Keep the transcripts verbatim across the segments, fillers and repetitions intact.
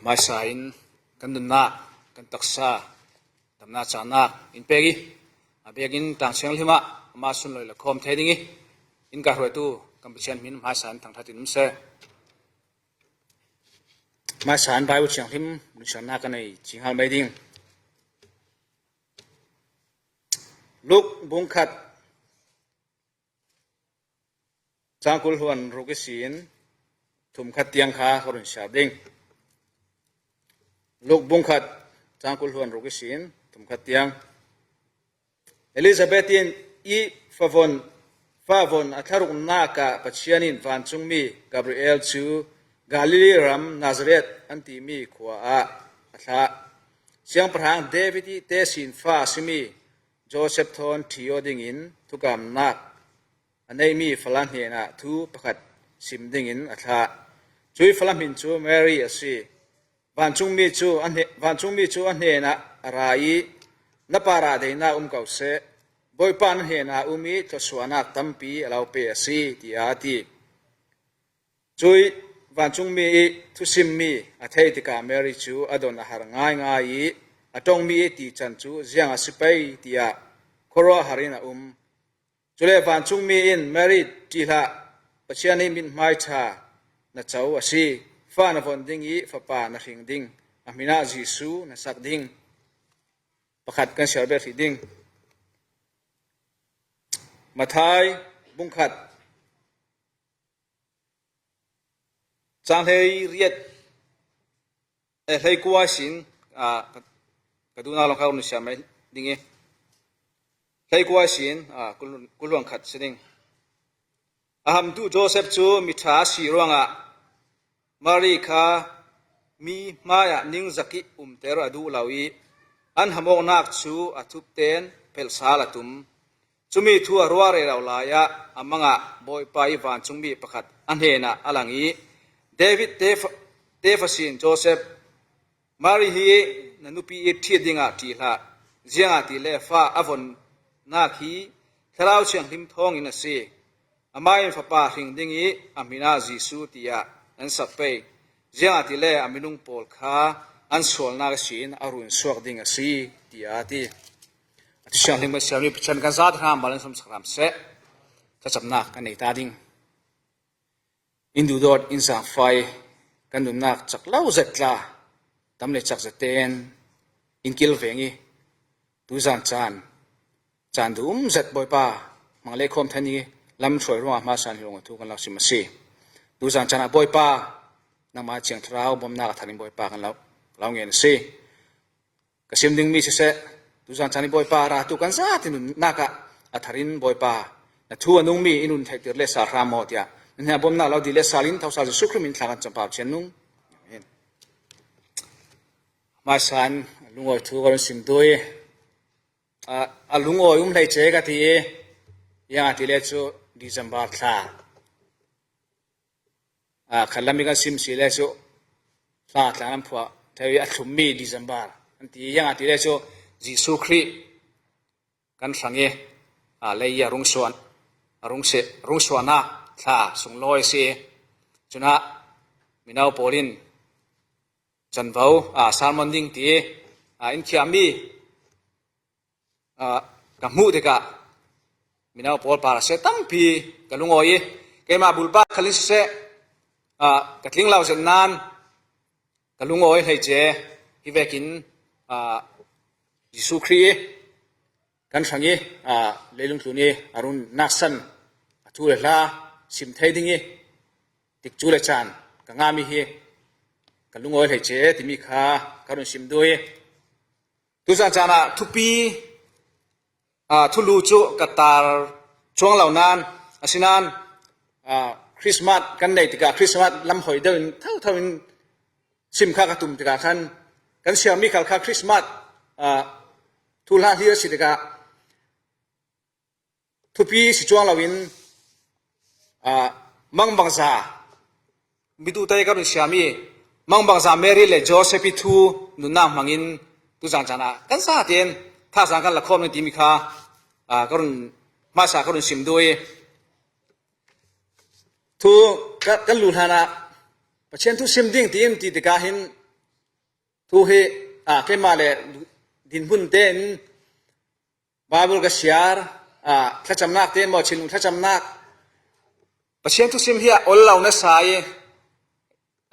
Hmaisa in kan nunnak, kan taksa, damna cahnak in pek i, a biakinn tang siang hlima ama sunloi la khawm thei ding i, in ka hruaitu kan Pathian hmin hmaisa in thangthat in um seh. Hmaisa in Bible thianghlim lunsiannak kan nei cinghal mai ding. Luk bung khat, cang kul hluan ruk ihsin thum khat tiang kha ka run siar ding. Luk bung khat, cang kul hluan ruk ihsin thum khat tiang. Elizabeth in i favon, favon a thlaruknak ah Pathian in vancungmi Gabriel cu Galilee ram Nazareth an timi khua ah a thlah. Siangpahrang David i tesin fa a simi Joseph thawn ṭhi aw dingin thukamnak a neimi fala hnenah thu pakhat sim dingin a thlah. Cui fala hmin cu Mary a si. Vancungmi cu a hne-, vancungmi cu a hnenah a ra i, "Na parah daihnak um ko seh, Bawipa na hnenah um i thluasuahnak tampi a lo pe a si," tiah a ti. Cui vancungmi i thusimmi a theih tikah Mary cu a don a har ngaingai i, a ṭongmi i tican cu ziang a si pei tiah khuaruahhar in a um. Cule vancungmi in, "Mary, ṭih hlah, Pathian i mithmai ṭha na co a si. Fa na von ding i fapa na hring ding, a hmin ah Jesuh na sak ding." Pakhat kan siar bet hrih ding. Matthai bung khat, cang hleiriat, eh, hleikua ihsin, ah, ka, ka duhnak lawng kha ka run siar mai ding i. Hleikua ihsin, ah, kul, kul hluan khat si ding. A hamtu Joseph cu miṭha a si ruangah Mary kha mi hmaiah ningzak i umter a duh lo i, an hamawknak cu a thup tein pelhsal a tum. Cumi thu a ruah rero lai ah a mangah Bawipa i vancungmi pakhat a hnenah a lang i, "David tefa, tefa sin Joseph, Mary hi na nupi i ṭhit dingah ṭih hlah, ziangahtile fa a vonnak hi Thlarau Thianghlim thawngin a si. Amah in fapa hring ding i a hmin ah Jesuh tiah nan sak pei, ziangahtile a minung pawl kha an sualnak ihsin a run suak ding a si," tiah a ti. A Thusianghlim kan siarmi Pathian kan zate hna mal an sawmsak hram seh. Thlacamnak kan nei ta ding. In duhdawt, in zaangfai, kan nunnak cak lo zet tla tam le cak zet tein in kilveng i, tuzan caan, caan dum zet Bawipa hmang le khawm thei ning i, lam hruai ruangah hmaisa in hi ruangah thu kan lo sim a si. Tuzan caan ah Bawipa, nangmah ciang thlarau bawmhnak a thar in Bawipa kan lo, lo ngen a si. Ka sim dingmi siseh, tuzan caan i Bawipa, ratu kan zate nunnak ah a thar in Bawipa, na thu a nungmi in run theihter le sal hram maw tiah, na hna bawmhnak lo dih le sal in thosal Jesuh Khrih min thla kan cam pau cian nung. Amen. Hmaisa in lungawi thu ka run sim duh i, a, a lungawi um hleice ka ti i, ziangahtile cu December thla. Aa, khatlam i kan sim si le cu, hla tlang an phuah theu i a thlummi December an ti. Ziangahtile cu Jesuh Khrih kan hrang i, aa, lei i a rung suan, a rung si, rung suahnak thla sunglawi a si. Cunah mino pawl in canvo, aa, sermon ding ti, aa, in khiahmi, aa, ka hmuh tikah mino pawl par a si tampi ka lungawi i, keimah bulpak khal in siseh, aa, ka tling lo zet nain ka lungawi hleice hi vekin, aa, Jesuh Khrih i kan hrang i, aa, leilung tlun i a run naksan a thu le hla sim thei ding i, tikcu le caan ka ngahmi hi ka lungawi hleice timi kha ka run sim duh i, tuzan caan ah thupi, aa, thulu cu ka tar cuang lo nain, asinain, aa, Christmas kan nei tikah Christmas lam hoi deuh in thotho in sim kha ka tum tikah khan kan siarmi khal kha Christmas, aa, thuhla hlir a si tikah thupi si cuang loin, aa, mangbangza, mitute ka run siarmi mangbangza Mary le Joseph i thu nunnak hmangin tuzan caan ah kan zaten thazaang kan la khawm ning timi kha, aa, ka run, hmaisa ka run sim duh i, thu ka, kan luh hlan ah Pathian thu sim ding tiin ti tikah hin thu hi, a, keimah le dinhmun tein Bible ka siar, a, thlacamnak te maw, thinlung thlacamnak, Pathian thusim hi a ol lo nasa i,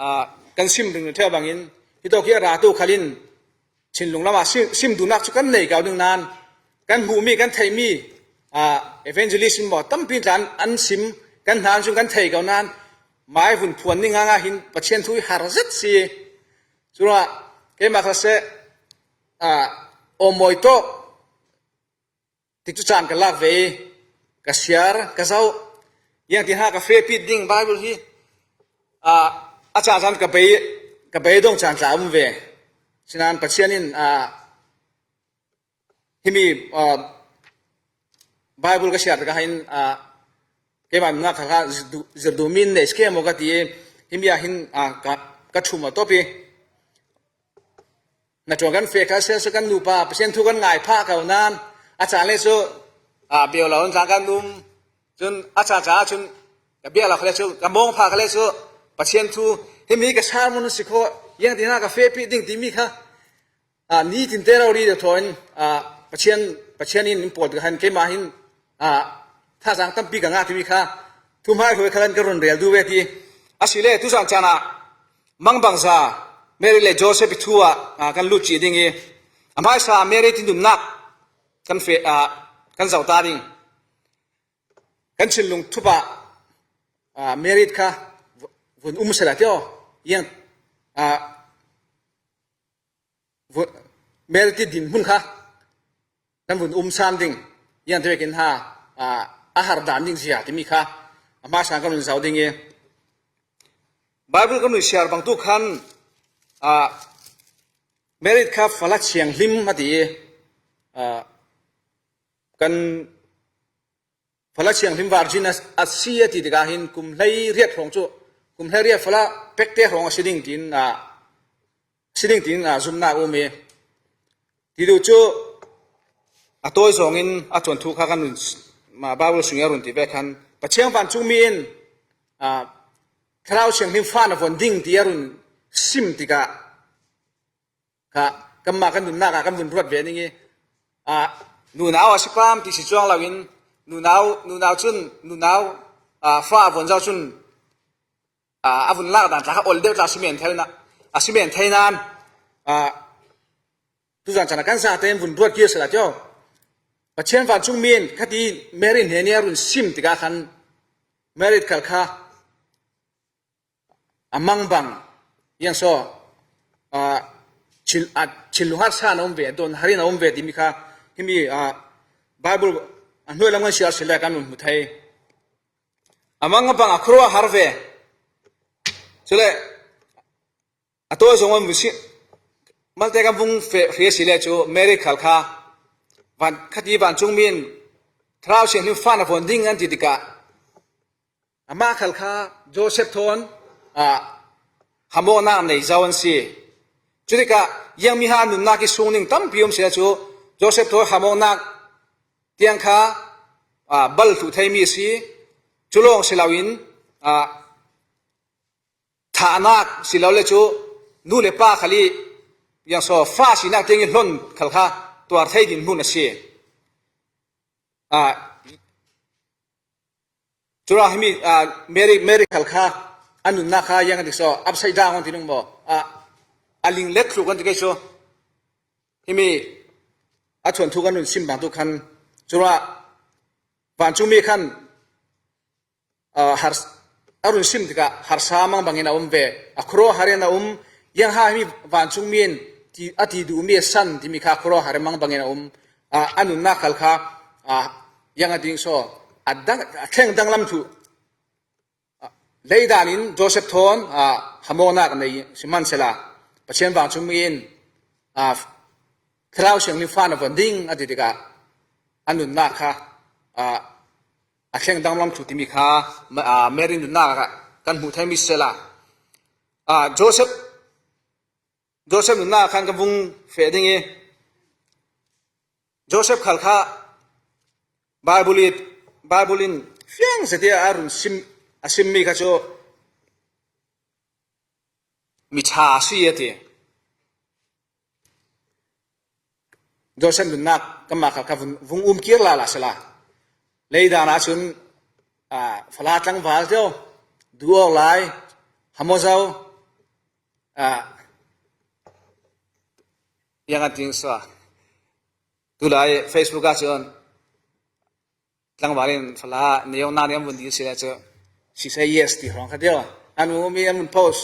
a, kan sim ringring ṭheu bangin, hitawk hi a ratu khalin thinlung lamah sim, sim duhnak chu kan nei kau ding nan, kan hmuhmi, kan theihmi, a, evangelist in maw, tampi tla an, an sim, kan hna cun kan thei kau nan, mai vun phuan ning nganga hin Pathian thu hi har zet si. Cunah keimah kha seh, a, awmawi tawk tikcu caan ka lak ve i, ka siar, ka zoh, iangtin ha ka fehpit ding Bible hi, a, a caan caan ka bei, ka bei dong caan tla a um ve. Sinan Pathian in, a, himi, a, Bible ka siar ka hin, a, keimah nunnak kha, kha zirdu, zirdu min nei si ke maw ka ti i, himi ah hin, a, ka, ka thum a tawp i, hnaṭuan kan feh kha seh, kan nupa Pathian thu kan ngai phah ko nan, a caan le cu, a, bia lo in tlang kan um. Cun a ca ca cun ka bia lo kha le cu, ka mawng phah kha le cu, Pathian thu, himi ka sermon si khaw, iangtin ha ka fehpit ding timi kha, a, nitin te rori deuh thaw in, a, Pathian, Pathian in in pawl tikah hin keimah hin, a, thazaang tampi ka ngah timi kha, thuhmaihruai kha kan ka run rel duh ve ti. Asile, tuzan caan ah mangbangza Mary le Joseph i thu ah, a, kan lut cih ding i, a hmaisa Mary ti nunnak kan feh, a, kan zoh ta ding. Kan thinlung thupah, a, Mary kha vun um sela tio, iang, a, vun, Mary ti dinhmun kha kan vun um san ding, iang ti vekin ha, a, a har dan ding zia timi kha a hmaisa kan vun zoh ding i, Bible kan vun siar bangtuk khan, a, Mary kha fala thianghlim a ti i, a, kan fala thianghlim virgin a, a si a ti tikah hin kum hleiriat hrawng cu, kum hleiriat fala pekte hrawng a si ding tiin, a, si ding tiin, a, zumnak a um i, ti duh cu a tawi zawngin a cuan thu kha kan run, ma, Bible sungih a run ti ve khan Pathian vancungmi in, a, Thlarau Thianghlim fa na von ding ti a run sim tikah, kha, kanmah kan nunnak ah kan vun ruat ve ning i, a, nunau a si pam ti si cuang loin, nunau, nunau cun, nunau, a, fa a von zau cun, a, a vun lak dan tla kha ol deuh tla a si men thei na, a si men thei nan, a, tuzan caan ah kan zate in vun ruat kir sela tio. Pathian vancungmi in khati Mary hnen i a run sim tikah khan Mary khal kha a mangbang, iang saw, a, thil, a, thinlung harsa na um ve, dawn harin a um ve timi kha, himi, a, Bible a hnuai lam kan siar si le kan hmu thei. A mangbang a khuaruah a har ve. Cule, a tawi zong a vun si, malte kan vung fe, hria si le cu Mary khal kha, van, khati vancungmi in Thlarau Thianghlim fa na von ding an ti tikah, amah khal kha Joseph thawn, a, hamawknak nei zo an si. Cutikah, iangmi ha nunnak i sung ning tampi um si le cu, Joseph thawn hamawknak tiang kha, a, bal thluh theimi a si. Cu lawng si loin, a, thahnak si lo le cu, nu le pa khal i, iang saw, fa sinak tiang i hlon khal kha tuar thei dinhmun a si. A, Cura himi, a, Mary, Mary khal kha a nunnak kha iang a dik saw, upside down an ti ning maw? A, a ling let thluk an ti kei cu. Himi a thuanthu kan run sim bangtuk khan, cura vancungmi khan, a, har, a run sim tikah harsa mangbangin a um ve, a khuaruah harin a um, iang ha himi vancungmi in ti, a ti duhmi a san timi kha khuaruah harin mangbangin a um, a, a nunnak khal kha, a, iang a ding saw, a dang, a thleng danglam thu, a, leidan in Joseph thawn, a, hamawknak nei sihmansehla, Pathian vancungmi in, a, Thlarau Thianghlim fa na von ding a ti tikah, a nunnak kha, a, a thleng danglam thu timi kha, ma, a, Mary nunnak ah kan hmuh theimi sehla, a, Joseph Joseph nunnak ah khan kan vung feh ding i, Joseph khal kha Bible i, Bible in fiang zet i a run sim, a simmi kha cu mi ṭha a si a ti. Joseph nunnak kanmah kha ka vung, vung um kir lala sela. Leidan ah cun, ah, fala tlangval teo, duh awk lai, hamo zo, ah, yang an ting saw. Tulai Facebook ah cun, tlangval in fala neu na niam vun dil si le cu, she say yes ti hrawng kha teo. An um mi an vun post.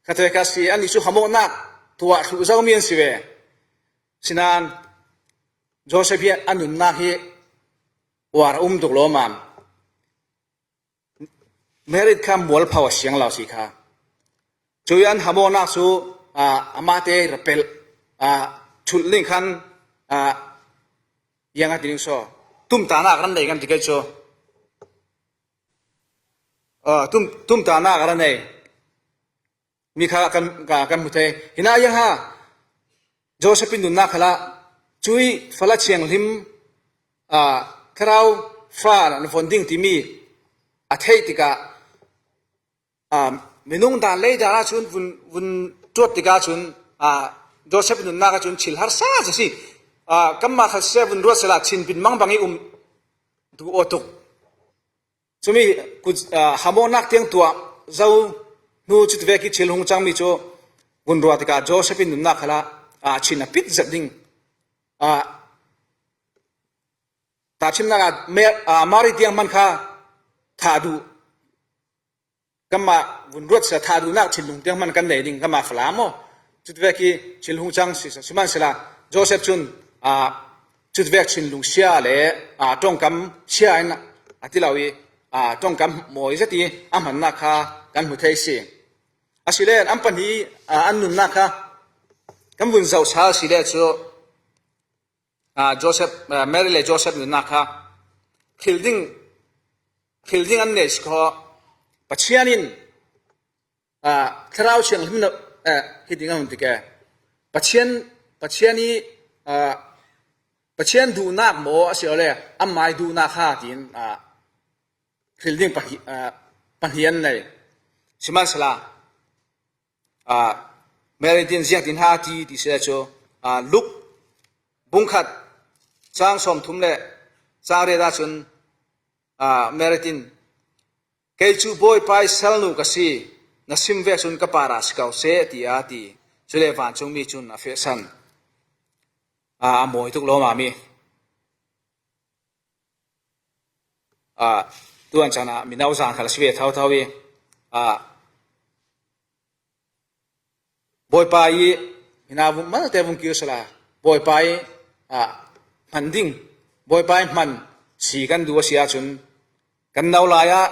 Kha te kha si, an i cu hamawhnak tuah thluh zo mi an si ve. Sinan, Joseph hi a nunnak hi uar a um tuk lawmam. Merit kha mualpho a siang lo si kha. Cui an hamawhnak cu, ah, amahte rapelh, ah, thulh ning khan, ah, yang a ti ning saw. Tumtahnak ran nei kan ti kei cu. Ah, tum, tumtahnak ran nei. Mi kha kan, ka, kan hmu thei. Hinah yang ha, Joseph in nunnak khalah, cui fala thianghlim, ah, thlarau fa na von ding timi a theih tikah, ah, minung dan lei dan ahcun vun, vun tuat tikah cun, ah, Joseph in nunnak ahcun thil harsa a si. Ah, kanmah kha siseh vun ruat sela thinpin mangbang i um duh aw tuk. Cumi kut, ah, hamawhnak tiang tuah zo hnu cutivek i thil hung cangmi cu vun ruat tikah Joseph in nunnak khalah, ah, chin a pit zet ding. Ah, tahchimnak ah Me-, ah, Mari tiang hman kha thah duh. Kanmah vun ruat sa thah duhnak thinlung tiang hman kan nei ding kanmah fala maw? Cutivek i thil hung cang si, sihmanhsela Joseph cun, ah, cutivek thinlung sia le, ah, ṭongkam sia in a ti lo i, ah, ṭongkam mawi zet i a hmannak kha kan hmu thei si. Asile an pahnih, ah, an nunnak kha kan vun zoh sal si le cu, ah, Joseph, ah, Mary le Joseph nunnak kha hril ding, hril ding an nei si kho. Pathian in, ah, Thlarau Thianghlim na, eh, hi ding a hun ti ke. Pathian, Pathian i, ah, Pathian duhnak maw a si le amai duhnak ha tiin, ah, hril ding pahnih, ah, pahnih an nei. Sihmanhsela, ah, Mary tin ziangtin ha ti, ti si le cu, ah, Luk bungkhat cang sawmthum le cang riat ahcun, ah, Mary tin, "Kei cu Bawipa i salnu ka si, na sim vek cun ka parah si ko seh," tiah a ti. Cule vancungmi cun a fehsan. Ah, a mawi tuk lawmam i. Ah, tuan caan ah mino zan khal a si ve thotho i, ah, Bawipa i hna vung malte vung kir sala, Bawipa i, ah, hman ding, Bawipa i hman si kan duh a si ahcun kan no lai ah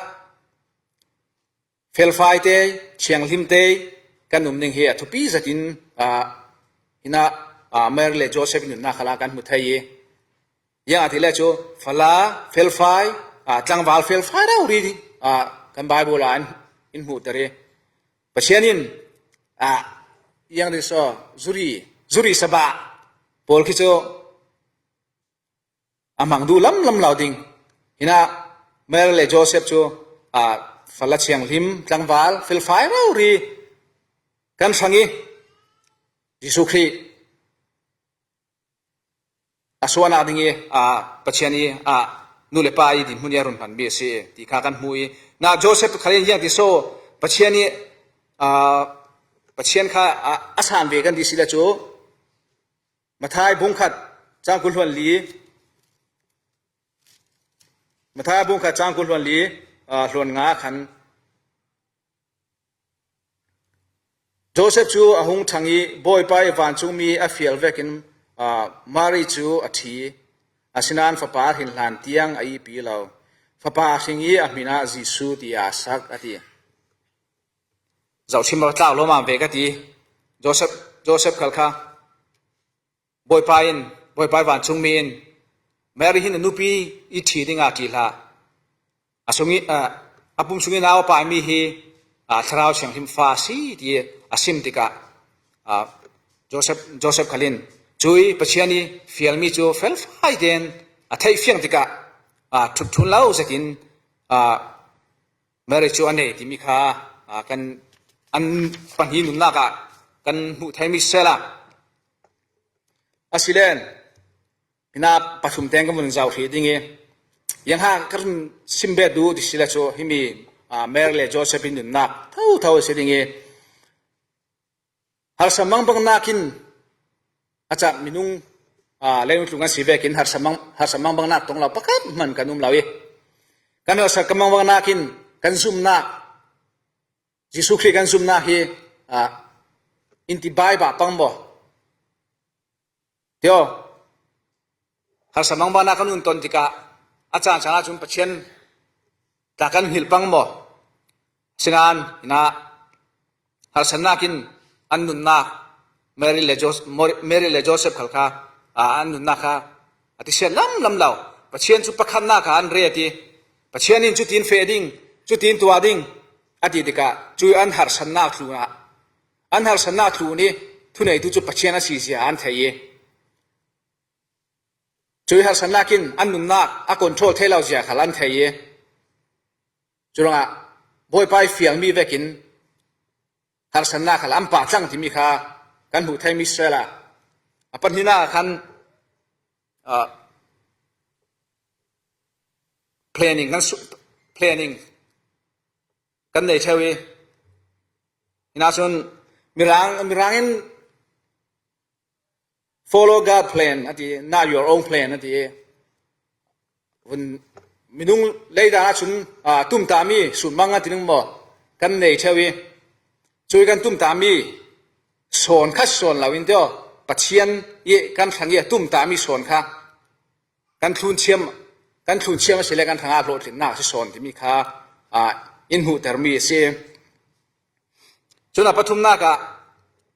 felfai te, thianghlim te kan um ning hi a thupi zetin, ah, hinah, ah, Mary le Joseph i nunnak khalah kan hmu thei i, ziangahtile cu fala felfai, ah, tlangval felfai rori, ah, kan Bible ah in, in hmuhter i Pathian in, ah, ziang ding saw, zuri, zuri sabah pawl khi cu a hmang duh lamlam lo ding. Hinah Mary le Joseph cu, ah, fala thianghlim tlangval felfai rori kan hrang i Jesuh Khrih a suahnak ding i, ah, Pathian i, ah, nu le pa i dinhmun i a run hmanmi a si ti kha kan hmu i, na Joseph khal in ziang ti saw Pathian i, ah, Pathian kha, ah, a san ve kan ti si le cu Matthai bungkhat cang kul hluan li, Matthai bungkhat cang kul hluan li, ah, hluan nga khan Joseph cu a hung ṭhang i Bawipa i vancungmi a fial vekin, ah, Mary cu a ṭhi. Asinain fapa a hrin hlan tiang a ihpi lo. Fapa a hring i a hmin ah Jesuh tiah a sak a ti. Zohchim a tlau lawmam ve ka ti. Joseph, Joseph khal kha Bawipa in, Bawipa i vancungmi in Mary hin a nupi i ṭhi dingah ṭih hlah. A sung i, a, a pum sung i nau a paimi hi, a, Thlarau Thianghlim fa a si ti a sim tikah, a, Joseph, Joseph khal in cui Pathian i fialmi cu felfai tein a theih fiang tikah, a, ṭhutthun lo zetin, a, Mary cu a nei timi kha, aa, kan, an pahnih nunnak ah kan hmuh theimi siseh la. Asilen, Hina pathum teng ka vun zau hrih ding i, yang ha ka run sim bet duh ti si le chu, himi, ah, Mary le Joseph in nunnak thotho si ding i, harsa mangbang nakin, a chak minung, ah, leitlung kan si vekin harsa mang, harsa mangbang nak tong lo pakhat man kan um lo i, kan harsa ka mangbang nakin kan zumnak, Jesu Khrih kan zumnak hi, ah, in ti bai bah pang maw? Tio, harsa mangbang nak kan nun ton tikah, a caan caan ah cun Pathian tla kan hngilh pang maw? Sinan, ina, harsa nakin an nunnak, Mary le Jos-, Mor-, Mary le Joseph khal kha, ah, an nunnak kha a ti siat lam lam lo. Pathian cu pakhatnak ah an ret i, Pathian in cutin feh ding, cutin tuah ding, a ti tikah, cui an harsannak tlun ah, an harsannak tlun i, thuneitu cu Pathian a si zia an thei i, cui harsannak in an nunnak a control thei lo zia khal an thei i, cu ruangah Bawipa i fialmi vekin harsannak khal an pah tlang timi kha kan hmuh theimi siseh la, a pahnihnak ah khan, ah, planning kan su-, planning kan nei ṭheu i, hinah cun mirang, mirang in "Follow God plan," a ti, "Not your own plan," a ti. Vun minung leidan ahcun, aa, tumtahmi sunmang a ti ning maw? Kan nei ṭheu i, cui kan tumtahmi sawn kha sawn lo in tio, Pathian i kan hrang i a tumtahmi sawn kha kan thlun thiam, kan thlun thiam a si le kan hrangah hlawhtlinnak a si sawn timi kha, aa, in hmuhtermi a si. Cun a pathumnak ah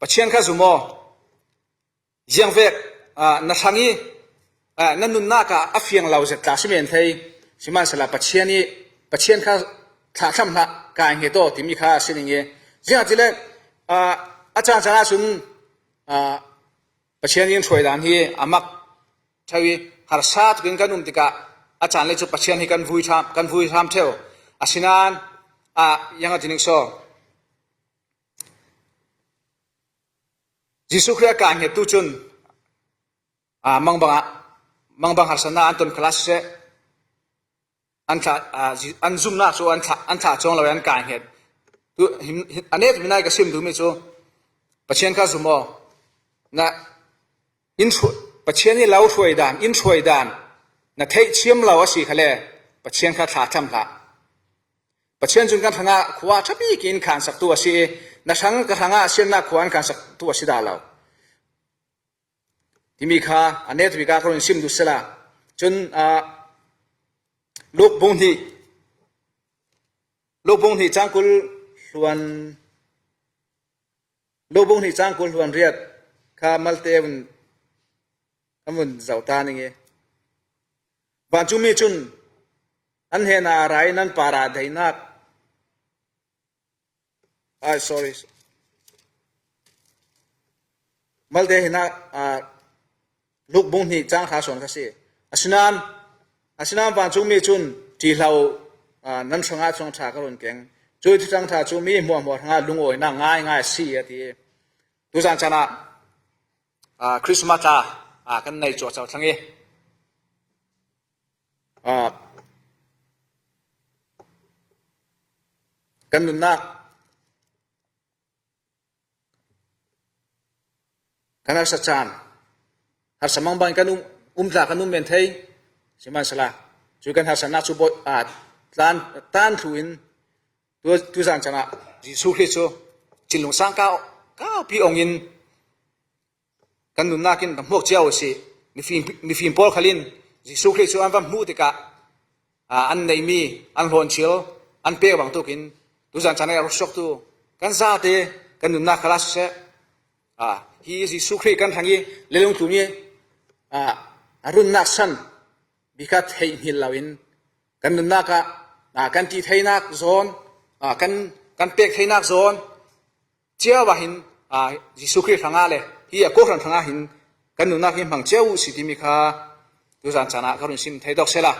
Pathian kha zum aw. Ziangvek, aa, na hrang i, aa, na nunnak ah a fiang lo zet tla si men thei. Sihmanhsela Pathian i, Pathian kha thlahthlam hlah, kai hnget aw timi kha a si ning i. Ziangahtile, aa, a caan caan ahcun, aa, Pathian in hruaidan hi a mak ṭheu i, harsa tukin kan um tikah a caan le cu Pathian hi kan vui hram, kan vui hram ṭheu. Asinain, aa, ziang a ti ning saw. Jesuh Khrih a kai hngettu cun, aa, mangbang ah, mangbang harsatnak an ton khalah siseh, an thlah, aa, Ji-, an zumnak cu an thlah, an thlah cuang lo i an kai hnget. Tu, hin, hin, a nek minai ka sim duhmi cu Pathian kha zum aw. Na, in hru-, Pathian i lo hruai dan, in hruai dan na theih thiam lo a si khale Pathian kha thlahthlam hlah. Pathian cun kan hrangah khua ṭha bik in khansaktu a si i, na hrang ka hrangah siannak khua an khansaktu a si dah lo. Timi kha a nek bik ah ka run sim duh sela. Cun, aa, Luk bung hnih, Luk bung hnih cang kul hluan, Luk bung hnih cang kul hluan riat kha malte vun, kan vun zoh ta ning i. Vancungmi cun an hnenah a ra i nan parah daihnak, ai, sorry. Malte hinah, aa, Luk bung hnih cang hra sawn kha si. Asinain, asinain vancungmi cun ṭihlo, aa, nan hrangah Thuthang ṭha ka run keng. Cui Thuthang ṭha cu mi hmuahhmuah hrangah lungawinak ngaingai a si, a ti. Tuzan caan ah, aa, Christmas tla, aa, kan nei cuahco thlang i, aa, kan nunnak, kan harsa caan, harsa mangbang kan um, um tla kan um men thei, sihmanhsela, cu kan harsatnak cu bawh, aa, tlan, tlan thlu in, tu, tuzan caan ah Jesuh Khrih cu thinlung sang kau, kaupi ong in, kan nunnak in kan hmuak cio a si. Mifim, mifim pawl khal in Jesuh Khrih cu an va hmuh tikah, aa, an neihmi, an hlawnchil, an pek bangtuk in tuzan caan ah a rak suaktu kan zate, kan nunnak khalah siseh, aa, hi Jesuh Khrih kan hrang i leilung tlun i, aa, a runnak san bik kha theih hngilh lo in kan nunnak ah, aa, kan ṭih theinak zawn, aa, kan, kan pek theinak zawn, cio ah hin, aa, Jesuh Khrih hrangah le hi a kawhhran hrangah hin kan nunnak hi hmang cio uh si timi kha tuzan caan ah ka run sim thei tawk sela,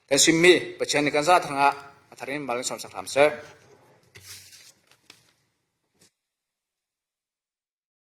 kan simmi Pathian nih kan zate hrangah a thar in mal in sawmsak hram seh.